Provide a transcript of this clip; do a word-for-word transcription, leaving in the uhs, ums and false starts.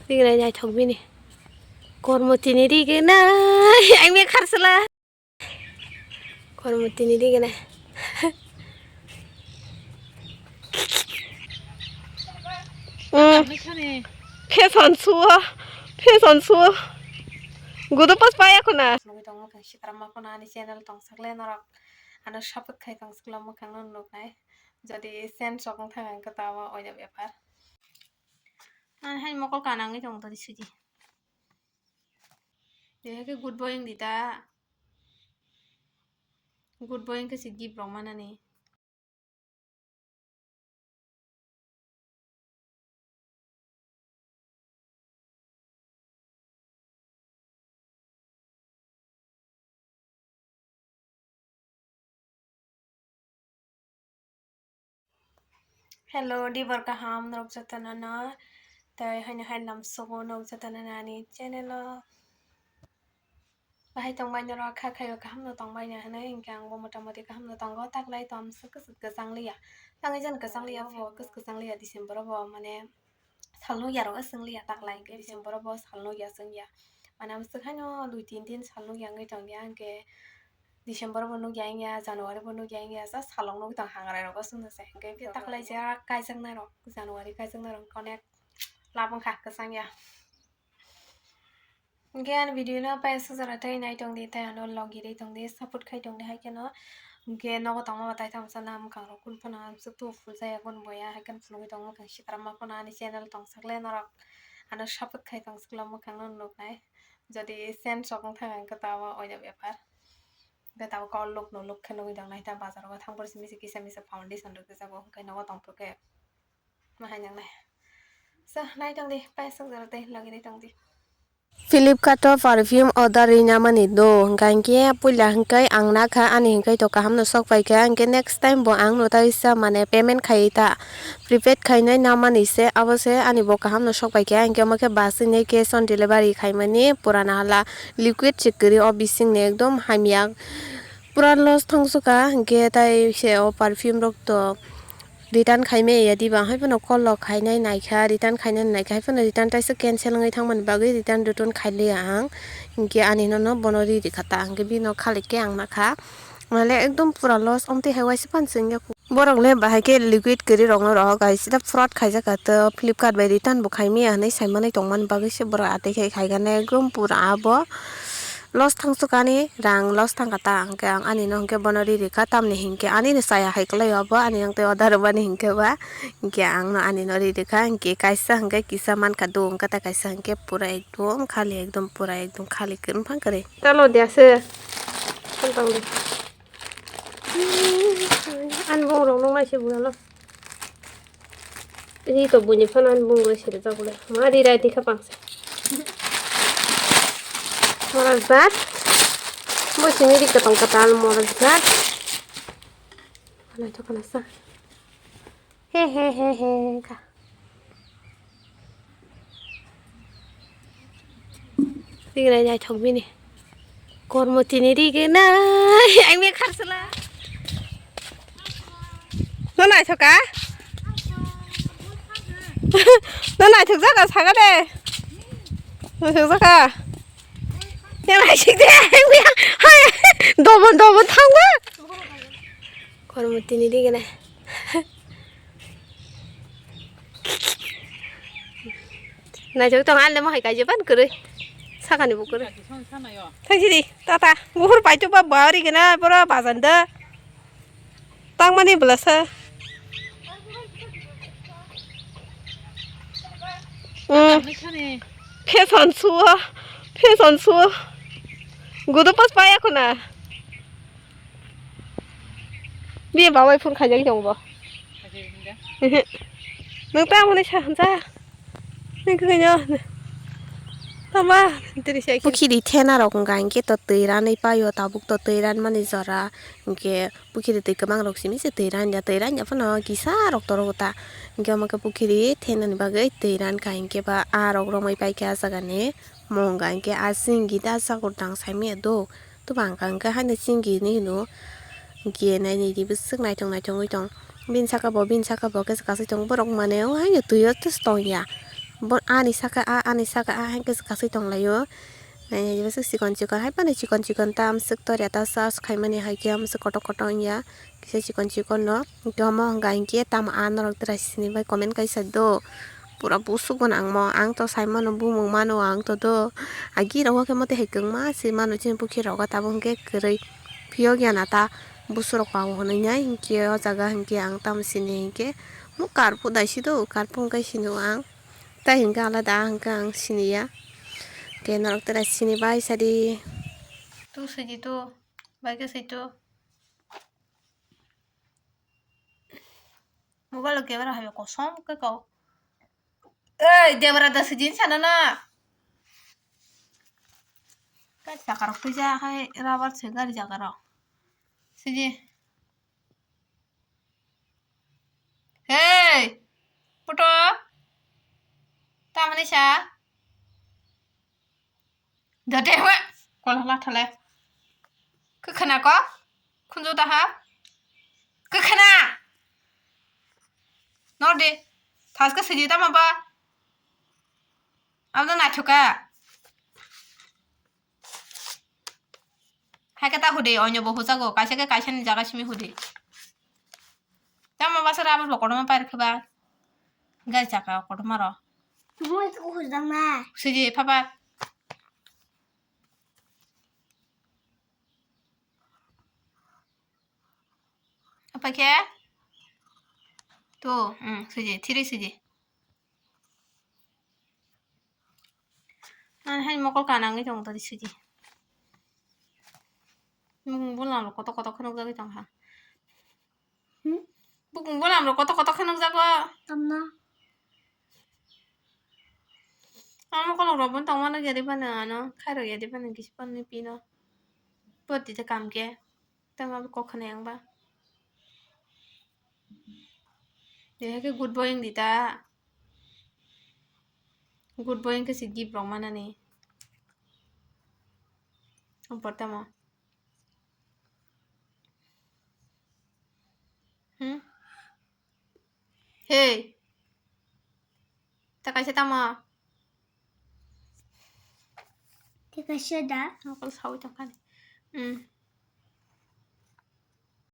Rignai naithok bini. Kormo tini rignai. Ang be kharsala. Kormo tini rignai. Mm. Fashion show, fashion show. Gudu pas paya kuna. Nugui tong mokang sitram ma phone ani channel tong sakle norok. Ano support khai tong sakle mokang no nuknai. Jodi sen sok wng thang ang kata ma oida bepar. Ani hai mokol kanangwi tong toni suji. Dehake good boy wng di ta. Good boy wngkhe se gift rok manani. Hello, dibor kaham norok jotono no. Tei haino hai lamsogo norok jotono ani channel o. Bahai tongbai norok kha khaio kaham no tongbai na hinui hinkhe ang bo motamoti kaham no tongo, taklai to amswk kwchwk kwchang liya. Tangwi jan kwchang liya bo kwchwk kwchang liya December o bo mane sal nukya rok swng liya taklai hinkhe December o bo sal nukya swngya. Mane amswk haino dui tin din sal nukya wngwi tongya hinkhe December bo nukya wngya, January bo nukya wngya, just salok nukwi tong hangrai rogo swngno se. Hinkhe taklai je kaijak nairok, January kaijak nairok onek lab wngkha kwchangya. Hinkhe ani video no paisa jora tei nai tongdi, tei ano logi ri tongdi, support khai tongdi hai kheno. Hinkhe nogo tongma bo tai tamo sana mwkhang rok kunu phano amswk tu full jaya kunu boya hai kheno phunugwi tong mwkhang sitram ma phano ani channel tong sakle norok ano support khai tong sakle mwkhang no nuknai. Jodi sen sok wng thang ang khe tamo oida bepar. Hwnkhe tabuk kok luk no luk khe nugwi tong nai ta bazar o thang por simi se kisa misa foundation rwgwi jago hwnkhe nogo tong phuru khe ma hai nang nai. So nai tong di paisa jora tei logi ri tong di. Flipkart o perfume order rinamani do hwnkha hinkhe puila hwnkhe ang nakha ani hwnkhe to kaham no sok paikha hinkhe next time bo ang no taisa mane payment khai ta. Prepaid khainai namani se, abo se ani bo kaham no sok paikha, hinkhe omo khe bus ni cash on delivery khaimani purana hala liquid se kwrwi o bising ni ekdom hamya pura loss thangsuka, hinkhe tai se o perfume rok to return khaimaya diba, hai phano call rok khainai naikha, return khainai naikha, hai phano return taisa cancel wngwi thangmani bagwi return return khailiya ang, hinkhe ani nono bono ri rikha ta, hinkhe bino khalik khe ang nakha, male ekdom pura loss, omtwi hai waisa phano se wngya. Borok le bahai khe liquid kwrwi rok no rohor hai sida fraud khaijak kha to Flipkart bai return bo khai maya hinwi sai manwi tong mani bagwi se borok atwi khai khai gana ekdom pura abo loss thang sukani rang loss thang kha ta hwnkhe ang ani no hwnkhe bono ri rikha tamni hinkhe ani no chaya hai kwlai o abo ani ang tei order rwmani hinkhe ba hinkhe ang no ani no ri rikha hinkhe kaisa hinkhe kisa mankha do hwnkhe ta kaisa hinkhe pura ekdom khali ekdom pura ekdom khali kwrwng phang kwrwi talo de aswk. Ani bong rok nung nai se bura lo. Ri to buini phano ani bong rok se rijak bole. Ma ri rai di kha pang se. Mora jat. Bo simi ri kwtang kwtal mora jat. Nai to kana sa. He he he he kha. Rignai naithok bini. Kormo tini rignai. Ang be kharsala. No naithok ka? No naithok jaka saka de. Naithok jaka. Ya naisik de. Hai. Dobon dobon thangba. Kormo tini rignai. Naithok tong, alde mohai kaijak ban kwrwi. Sakani bo kwrwi. Thang sidi, tata. Buhur paito ba bari gana, bora bazan da. Tang mani belasa. Hmm. Fashion show, fashion show. Gudu pas paya khuna. Bini babai phone khaijak tong bo. Nung ta mani sa hamsa. Nung khe no. Tama, diri sai. Pukhiri thena rok wngkha hinkhe to twi ranwi paio tabuk to twi ranmani jora hinkhe pukhiri twi kwbang rok simi se twi ranya twi ranya phano kisa rok toro ta hinkhe omo khe pukhiri thenani bagwi twi rankha hinkhe ba a rok romwi paikha a jagani. Mo wngkha hinkhe a singita sakur tang saimaya do. Tubang wngkha hinkhe haino singini hino. Hinkhe naini di bwswk naithok naithok wngwi tong. Bini saka bo, bini saka bo khe se kasai tongo. Borok mane o haino twi o tongya. Bo ani saka a, ani saka a hai khe kasui tonglaio. Nai nai jesa chikon chikon hai phano chikon chikon ta amswk torya ta charge khaimani hai khe amswk kotor kotor wngya. Kisa chikon chikon no. Hwnkhe omo hwnka hinkhe tamo a norok tera sini bai comment kaisa do. Pura busuk gwnang mo. Ang to sai mano bumung mano ang to do. Agi rok khe mote hai kwngma se mano chini bukhi rogo tabuk hwnkhe kwrwi. Phiyok ya na ta busuk rok pa hwnwi nai hinkhe o jaga hinkhe ang tamo sini hinkhe. Mo karpu dai si do, karpu hwnkhe sini o ang. Tai hwnkhe alada hwnkhe ang siniya. Khe norok tera sini bai sadi. Tu sidi tu, bai khe sidi tu. Mobile o camera hai kosom khe kok. Ei, debra da sidi sana na. Kai sakar twi ja hai rubber se gari jaga rok. Sidi. Hey, puto. Tamani sa. Dade hwe. Kola la thale. Kwkhwna ko. Khunju daha. Kwkhwna. Norde. Thaska sidi tama ba. Abda naithoka. Hai khe ta hudi, onyo bo hujago, kaisa khe kaisa ni jaga simi hudi. Tamo basa rubber bo kotorma pair khe ba. Gari chaka kotorma ro. Moi ko hujang na. Sidi papa. Apa khe? Tu, hmm, sidi, three sidi. Ani hai mokol kanangwi tongo tadi sidi. Bukung bulam rok kotor kotor khe nukjagwi tongkha. Hmm? Bukung bulam rok kotor kotor khe nukjago. Tamna? Ang mokol rok bo tongmano yari bana ano khairok yari bana kisi panni pino. Poti te kam khe. Tamo kok khna yang ba. Ye ke good boy wng di ta. Good boy wng khe se gift rok manani. Ampor tamo. Hmm? Hey. Ta kaisa tamo. Te kaisa da. Mokol sawi tongkha ni. Hmm.